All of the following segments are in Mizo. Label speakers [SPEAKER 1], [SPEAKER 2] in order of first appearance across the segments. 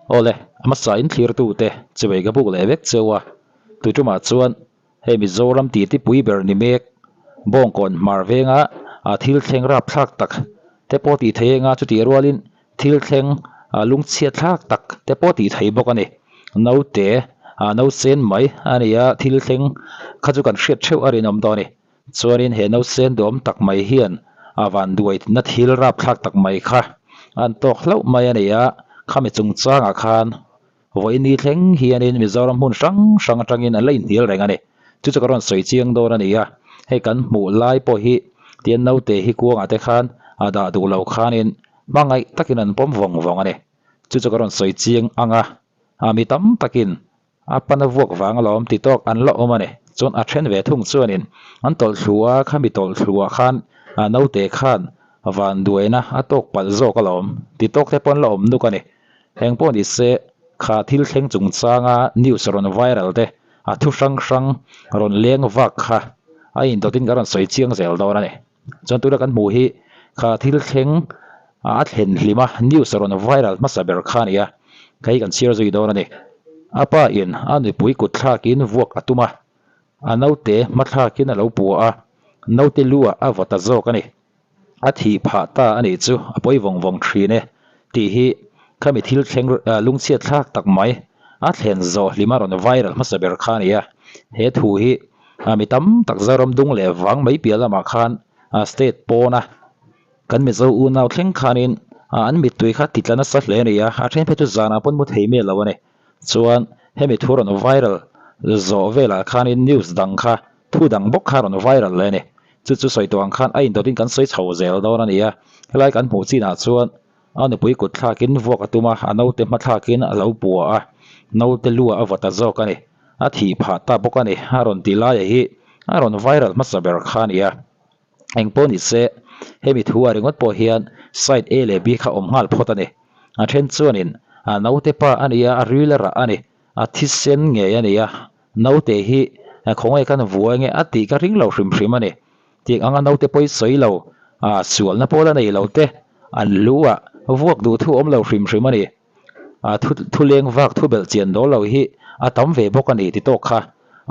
[SPEAKER 1] Awle, a hmasa in thlirtute chawei ka buk leh vek cheu a, tuitumah chuan hei Mizoram titi pui ber ni mek Bawngkawn hmar venga thil thleng rapthlak tak te pawh tih thei eng a, chutih rualin thil thleng lungchhiat thlak tak te pawh tih thei bawk a ni. Naute nausen mai a ni a, thil thleng kha chu kan hriat theuh a rinawm tawh a ni. Chuanin he nausen duhawm tak mai hian a vanduaina thil rapthlak tak mai kha an tawk hlauh mai a ni a, khami chungchangah khan vawiini thleng hianin Mizoram hmun hrang hrang atangin an la inhnial reng a ni. Chu chu ka rawn sawi chiang dawn a ni a, hei kan hmuh lai pawh hi tian naute hi kuangah te khan a dah duh lo khanin hmangaih takin an pawm vawng vawng a ni. Chu chu ka rawn sawi chiang ang a, a mi tam takin A pana vuak vang alawm ti tawk an la awm a ni. Chuan a then ve thung chuanin an tawlh thlu a, khami tawlh thluah khan a naute khan vanduaina a tawk palh zawk alawm ti tawk te pawh an la awm nuk a ni. Eng pawh ni se kha thil thleng chungchanga news rawn viral te a thu hrang hrang rawn leng vak kha a indawtin ka rawn sawi chiang zel dawn a ni. Chuan tuna kan hmuh hi kha thil thleng a thlen hlim a, news a rawn viral hmasa ber kha a ni a, kha hi kan chhiar zui dawn a ni. A pa in a nupui kut thlakin vuak a tum a, a naute hma thlakin a lo pua a, naute lu ah a vaw ta zawk a ni. A thih phah ta a nih chu a pawi vawng vawng thin e tih hi khami thil thleng lungchhiat thlak tak mai a thlen zawh hlim a rawn viral hmasa ber kha a ni a, he thu hi A mi tam tak Zoram dung leh vang mai piah lamah khan state pawna kan Mizo unau thleng khanin an mittui kha ti tla nasa hle a ni a, a then phei chu zanah pawn mu thei miah lo a ni. Chuan hemi thu rawn viral zawh velah khanin news dang kha thu dang bawk kha rawn viral leh a ni. Chu chu sawi tawh ang khan a indawtin kan sawi chho zel dawn a ni a, helai kan hmuh chinah chuan a nupui kut thlakin vuak a tum a, a naute hma thlakin a lo pua a, naute lu ah a vaw ta zawk a ni. A thih phah ta bawk a ni, a rawn ti laia hi a rawn viral hmasa ber kha a ni a. Eng pawh ni se, hemi thu ah ringawt pawh hian side A leh B kha awm nghal phawt a ni. A then chuanin a naute pa a ni a, a ril a rah a ni, a thisen ngei a ni a, naute hi khawngaih khan vuai nge a tih ka ring lo hrim hrim a ni. Tiang anga naute pawi sawi lo, sualna pawl a nei lo te, an lu ah vuak duh thu awm lo hrim hrim a ni. A thu thu leng vak thu belh chian dawl lo hi a tam ve bawk a ni ti tawk kha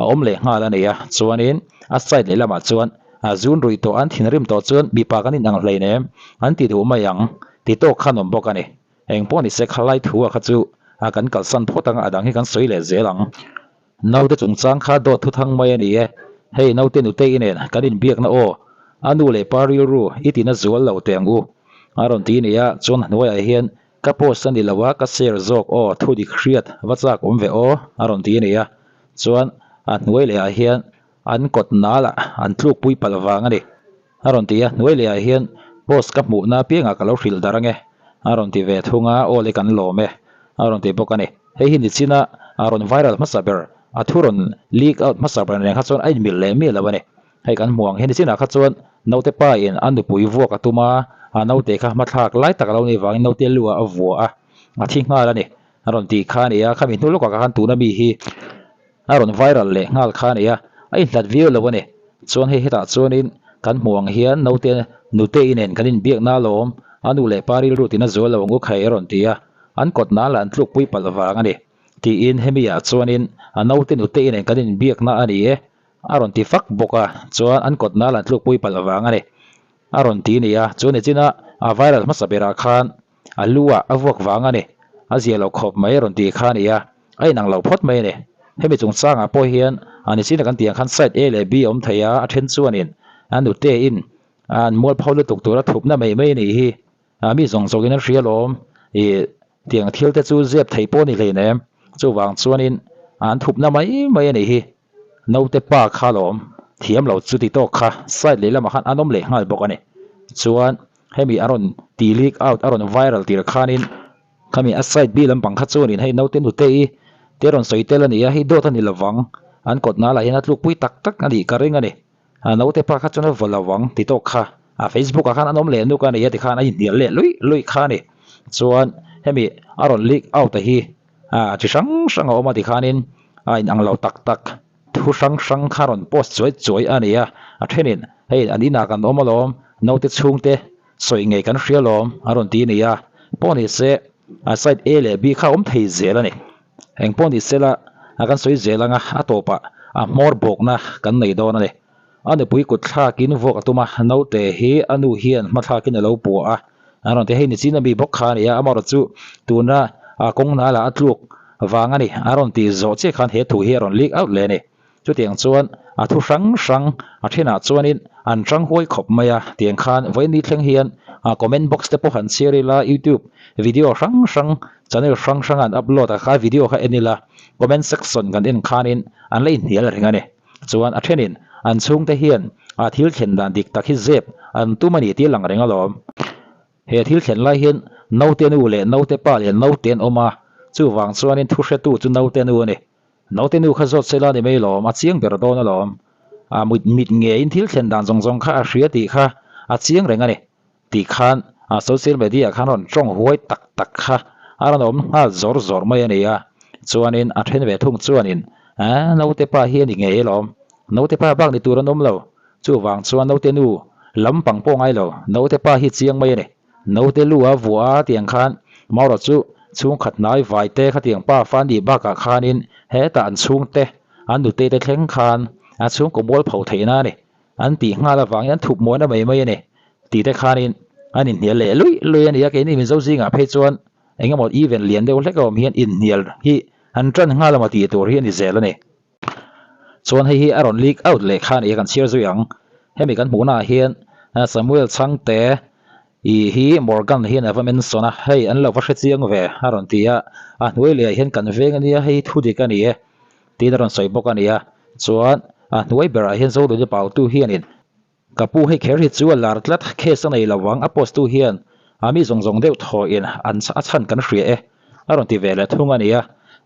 [SPEAKER 1] a awm leh nghal a ni a. Chuanin a side leh lamah chuan a zun ruih tawh an thinrim tawh chuan mipa kan inang hleinem an ti duh mai ang ti tawk kha an awm bawk a ni. Eng pawh ni se khalai thu a kha chu a kan kalsan phawt ang a dang hi kan sawi leh zel ang. Naute chungchang kha dawt thuthang mai a ni e. Hei naute nute i nen kan inbiakna aw, a nu leh pa rilru i tina zual lo teh ang u. A rawn ti nia, chuan hnuaiah hian ka post a ni lo a, ka share zawk aw, thu dik hriat va chak awm ve aw, a rawn ti nia. Chuan a hnuai lehah hian an kawt nalah an tlukpui palh vang a ni. A rawn ti a, hnuai lehah hian post ka hmuhna apiangah ka lo hrilh dar ange a rawn ti ve thung a, aw le kan lawm e a rawn ti bawk a ni. Hei hi nichina a rawn viral hmasa ber, a thu rawn leak out hmasa ber nen kha chuan a inmilh leh miah lo a ni. Hei kan hmu ang hi nichinah kha chuan naute pa in a nupui vuak a tum a, a naute kha hmathlak lai tak a lo nih vangin naute lu ah a vua a, a thi nghal a ni a rawn ti kha a ni a, khami hnu lawkah khan tuna mi hi A rawn viral leh nghal kha a ni a, a inhlat viau lo a ni. Chuan hei hetah chuanin kan hmuh ang hian naute nute i nen kan inbiakna alawm, a nu leh pa rilru tina zual lo ang u khai a rawn ti a, an kawt na lah an tlukpui palh vang a ni. Tiin hemi ah chuanin a naute nute i nen kan inbiakna a ni e a rawn ti fak bawk a, chuan an kawt na lah an tlukpui palh vang a ni a rawn ti ni a, chu ni china a viral hmasa berah khan A lu ah a vuak vang a ni. A zia lo khawp mai a rawn ti kha a ni a, a inang lo phawt mai a ni. Hemi chungchangah pawh hian a ni chin a kan tih ang khan side A leh B a awm thei a, a then chuanin a nute in an mualpho lutuk tura thupna mai mai a nih hi. A mi zawng zawngin an hria alawm ih tiang thil te chu zep theih pawh a ni hleinem. Chuvang chuanin an thupna mai mai a nih hi. Naute pa kha alawm thiam lo chu ti tawk kha side lehlamah khan an awm leh nghal bawk a ni. Chuan hemi a rawn ti leak out a rawn viral tir khanin khami a side B lampang kha chuanin hei naute nute i te rawn sawi tel a ni a, hei dawt a ni lovang an kawt nal ah hian a tlukpui tak tak a nih ka ring a ni. A naute pa kha chuan a vaw lovang ti tawk kha a Facebook ah khan an awm leh nuk a ni a ti khan a inhnial leh luih luih kha a ni. Chuan hemi a rawn leak out a hi a chi hrang hrang a awm a ti khanin a inang lo tak tak thu hrang hrang kha rawn post chuai chuai a ni a, a thenin hei an inah kan awm alawm naute chhungte sawi ngei kan hria alawm a rawn ti a ni a, pawh ni se. A side A leh B kha a awm thei zel a ni. Eng pawh ni sela a kan sawi zel anga a tawpah a hmawr bawkna kan nei dawn a ni. A nupui kut thlakin vuak a tum a, naute hi a nu hian hma thlakin a lo puah a. An rawn ti hei nichin a mi bawk kha a ni a, amaherawhchu chu tuna a kawng nala a tluk vang a ni. A rawn ti zawh chiah khan he thu hi a rawn leak out leh a ni. Chutiang chuan a thu hrang hrang a thenah chuanin an hrang huai khawp mai a, tiang khan vawiin thleng hian comment box te pawh han chhiar ila youtube video hrang hrang channel hrang hrang an upload a kha video kha en ila comment section kan en khanin an la inhnial reng a ni. Chuan a thenin an chhungte hian a thil thlen dan dik tak hi zep an tum a ni tih a lang reng alawm. He thil thlen lai hian naute nu leh naute pa leh naute an awm a, chuvang chuanin thu hretu chu naute nu a ni. Naute nu kha zawt sela ni mai lawm, a chiang ber dawn alawm. A mut mit ngeiin thil thlen dan zawng zawng kha a hria tih kha a chiang reng a ni. Tih khan a social media khan rawn tawng huai tak tak kha a rawn awm nghal zawr zawr mai a ni a. Chuanin a then ve thung chuanin eh naute pa hi a ni ngei alawm, naute pa bak ni tur an awm lo. Chuvang chuan naute nu lampang pawh ngai lo, naute pa hi chiang mai a ni. Naute lu a vuah a tiang khan Maura chu chhungkhat hnai vai te khatiang pa fa nih bakah khanin hetah an chhungte an nute te thleng khan a chhungkaw mual pho theihna a ni an tih nghal avangin an thup muan a mai mai a ni tih te khanin an inhnial leh luih luih a ni a keini Mizo zingah phei chuan engemaw event lian deuh hlek a awm hian inhnial hi an tan nghal emaw tih tur hi a ni zel a ni. Chuan hei hi a rawn leak out leh kha a ni a, kan chhiar zui ang. Hemi kan hmuhna ah hian Samuel Chhangte ih hi Morgan hian a va mention a, hei an lo va hre chiang ve a rawn ti a, a hnuai leh ah hian kan veng a nia hei thu dik a ni e tiin a rawn sawi bawk a ni a. Chuan a hnuai berah hian Zodawlh Pautu hianin Ka pu hei kher hi chu a lar tlat, case a nei lo vang, a post tu hian a mi zawng zawng deuh thaw in an a chhan kan hria e a rawn ti ve leh thung a nia.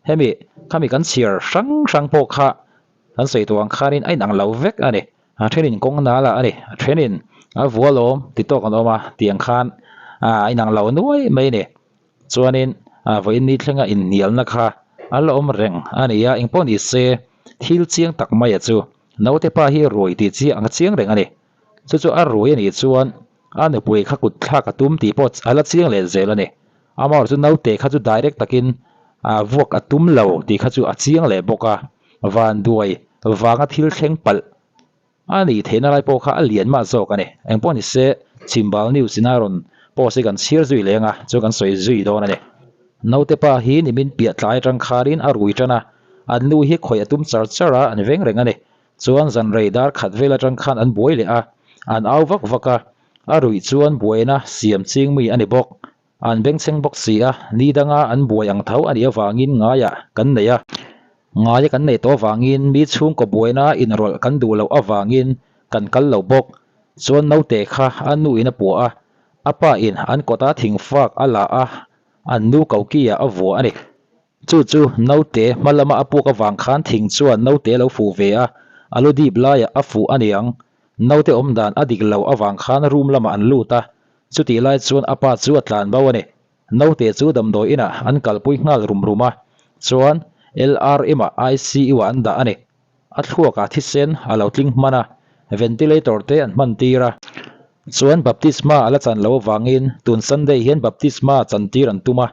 [SPEAKER 1] Hemi khami kan chhiar hrang hrang pawh kha kan sawi tawh ang khanin a inang lo vek a ni. A thenin kawng nal ah a ni, a thenin a vual awm ti tawk an awm a tih ang khan a inang lo nuai mai a ni. Chuanin vawiin ni thlenga inhnialna kha a la awm reng a ni a, engpawh ni se thil chiang tak maia chu Naute pa hi rui tih chi ang chiang reng a ni. Chu chu a rui a nih chuan a nupui kha kut thlak a tum tih pawh a la chiang leh zel a ni. Amaherawhchu chu naute kha chu direct takin a vuak a tum lo tih kha chu a chiang leh bawk a, vanduai vanga thil thleng palh a nih theihna lai pawh kha a lian mah zawk a ni. Engpawh ni se Chhimbal News ina rawn post hi kan chhiar zui leng a, chu kan sawi zui dawn a ni. Naute pa hi nimin piah tlai atang kharin a rui tan a, An nu hi khawih a tum char char a, an veng reng a ni. Chuan zan rei dar khat vel atang khan an buai leh a, an au vak vak a, a ruih chuan buaina siam ching mi a ni bawk. An bengchheng bawk si a, ni danga an buai ang tho a nih avangin ngaiah kan nei a. Ngaia kan neih tawh avangin mi chhungkaw buaina inrawlh kan duh loh avangin kan kal lo bawk. Chuan naute kha a nu in a puah a, a pa in an kawta thingfak a la a, an nu koki ah a vuah a ni. Chu chu naute hma lama a puk avang khan thing chuan naute a lo fuh ve a, a lu dip laiah a fuh a niang. Naute awm dan a dik lo avang khan room lamah an lut a, chutih lai chuan a pa chu a tlan bo a ni. Naute chu damdawi inah an kalpui nghal rum rum a, chuan LRM ah ICU ah an dah a ni. A thluakah thisen a lo tling hman a, ventilator te an hman tir a. Chuan baptisma a la chan loh avangin tun Sunday hian baptisma chan tir an tum a,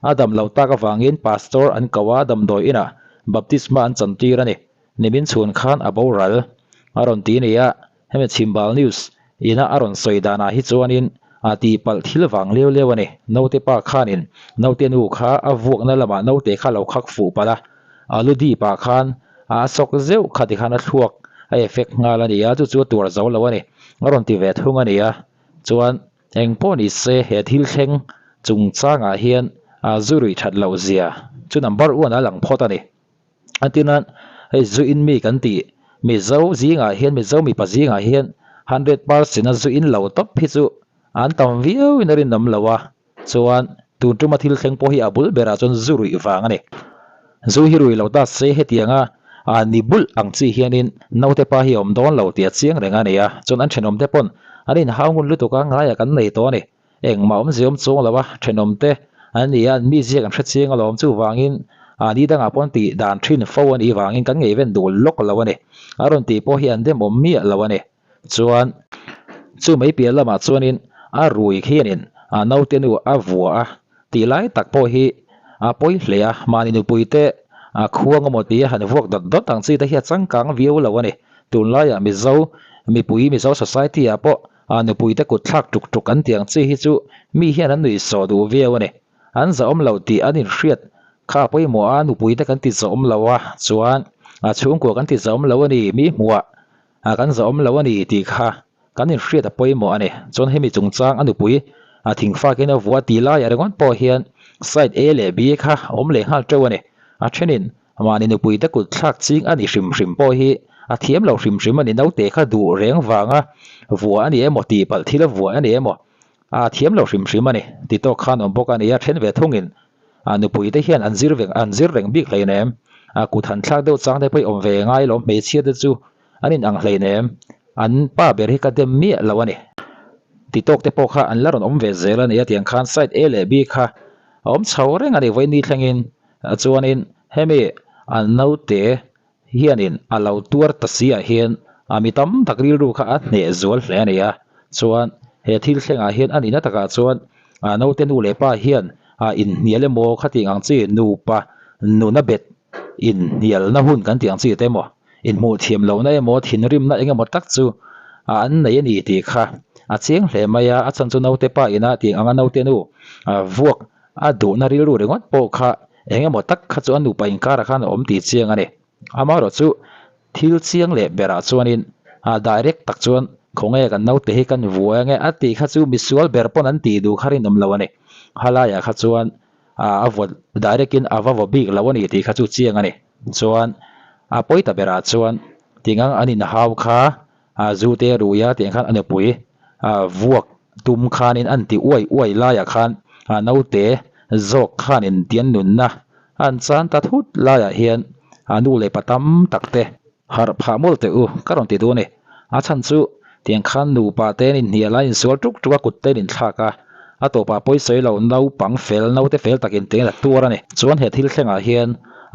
[SPEAKER 1] a dam loh tak avangin pastor an ko a damdawi inah baptisma an chan tir a ni. Nimin chhun khan a boral a rawn ti ni a, Hemi Chhimbal News ina a rawn sawi danah hi chuanin a tihpalh thil vang leu leu a ni. Naute pa khanin naute nu kha a vuakna lamah naute kha lo khak fuh palh a, a lu dip ah khan a sawk zeuh kha tikhan a thluak a effect nghal a ni a, chu chu a tuar zo lo a ni. A rawn ti ve thung a ni a, chuan eng pawh ni se he thil thleng chungchangah hian a zu ruih that loh zia chu number one a lang phawt a ni. A tina hei zu in mi kan tih Mizo zingah hian Mizo mipa zingah hian 100% a zu in lo tawp hi chu an tam viau in a rinawm lo a, chuan tun tuma thil thleng pawh hi a bul berah chuan zu ruih vang a ni. Zu hi rui lo ta se hetianga a ni bulh ang chi hianin naute pa hi a awm dawn lo tih a chiang reng a ni a, chuan an thenawmte pawn an inhau ngun lutuk a ngaiah kan nei tawh a ni. Engmah awmzia awm chuang lo a, thenawmte an ni a, an mi ziak an hre chiang alawm. Chuvangin a ni dangah pawh an tih dan thin fo a nih vangin kan ngaihven duh lawk lo a ni. A rawn tih pawh hi an dem awm miah lo a ni. Chuan chu mai piah lamah chuanin a rui khianin a naute nu a vua a. Tih lai tak pawh hi a pawi hle a, mahni nupuite khuang emaw tia han vuak dawt dawt ang chi te hi a changkang viau lo a ni. Tunlaiah Mizo mipui, Mizo society ah pawh nupuite kut thlak tuk tuk an tih ang chi hi chu mi hian an nuihsawh duh viau a ni. An zahawm lo tih an inhriat kha a pawimawh a, nupuite kan ti zahawm lo a, chuan chhungkua kan ti zahawm lo a ni, mi hmuhah kan zahawm lo a ni tih kha Kan inhriat a pawimawh a ni. Chuan hemi chungchang a nupui a thingfakin a vuah tih laiah ringawt pawh hian side A leh B kha a awm leh nghal teuh a ni. A thenin mahni nupuite kut thlak ching a ni hrim hrim pawh hi a thiam lo hrim hrim a ni. Naute kha duh reng vanga vuah a ni emaw tih palh thil a vuah a ni emaw a thiam lo hrim hrim a ni ti tawk khan awm bawk a ni. A then ve thungin a nupuite hian an zir vek an zir reng bik hleinem. A kut han thlak deuh chang te pawh i awm ve ngai lo hmeichhia te chu An in ang hleinem, an pa ber hi ka dem miah lo a ni. Ti tawk te pawh kha an la rawn awm ve zel a ni a, tiang khan side A leh B kha a awm chho reng a ni vawiin ni thlengin. Chuanin hemi an naute hianin a lo tuar ta si ah hian a mi tam tak rilru kha a hneh zual hle a ni a. Chuan he thil thlengah hian a nihna takah chuan naute nu leh pa hian inhnial emaw khatiang ang chi nupa nuna bet inhnialna hun kan tih ang chi te emaw Inhmuh thiam lohna emaw thinrimna eng emaw tak chu an nei a ni tih kha a chiang hle mai a, a chhan chu naute pa ina tih anga naute nu vuak a duhna rilru ringawt pawh kha eng emaw tak kha chu a nupa inkarah khan a awm tih chiang a ni. Amaherawh chu thil chiang leh berah chuanin direct tak chuan khawnge kan naute hi kan vuai ange a tih kha chu misual ber pawn an tih duh kha rinawm lo a ni. Halaiah kha chuan a vaw direct in a va vaw bik lo a ni tih kha chu chiang a ni. Chuan a pawi ta berah chuan tingang an inhau kha a zu te rui a tiang khan a nupui a vuak tum khanin an ti uai uai laiah khan a naute zawk khanin tian nunna an chan ta thut laiah hian a nu leh pa tam tak te Harh phah mawlh teh u, ka rawn ti duh a ni. A chhan chu, tiang khan nupa te an inhnial a, insual tuk tuk a, kut te an inthlak a. A tawpah pawisawi lo naupang fel, naute fel takin teng a tuar a ni. Chuan he thil thlengah hian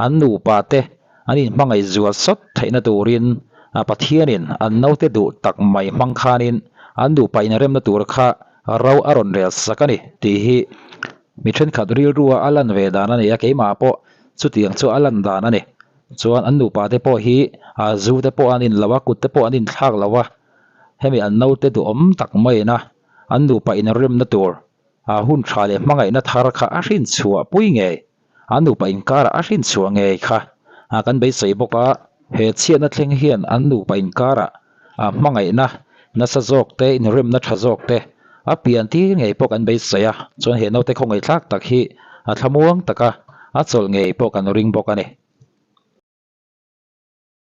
[SPEAKER 1] an nupa te an inhmangaih zual sawt theihna turin Pathianin an naute duh tak mai hmang khanin an nupa inremna tur kha ro a rawn rel sak a ni tih hi mi thenkhat rilrua a lan ve dan a ni a, keimah pawh chutiang chu a lan dan a ni. Chuan an nupa te pawh hi zu te pawh an in lo a, kut te pawh an inthlak lo a, hemi an naute duhawm tak maiin a an nupa inremna tur hun tha leh hmangaihna thar kha a hrinchhuah pui ngei, an nupa inkarah a hrinchhuah ngei kha kan beisei bawk a. He chhiatna thleng hian an nupa inkarah hmangaihna nasa zawk te, inremna tha zawk te a pian tir ngei pawh kan beisei a, chuan he naute khawngaihthlak tak hi a thlamuang taka a chawlh ngei pawh kan ring bawk a ni.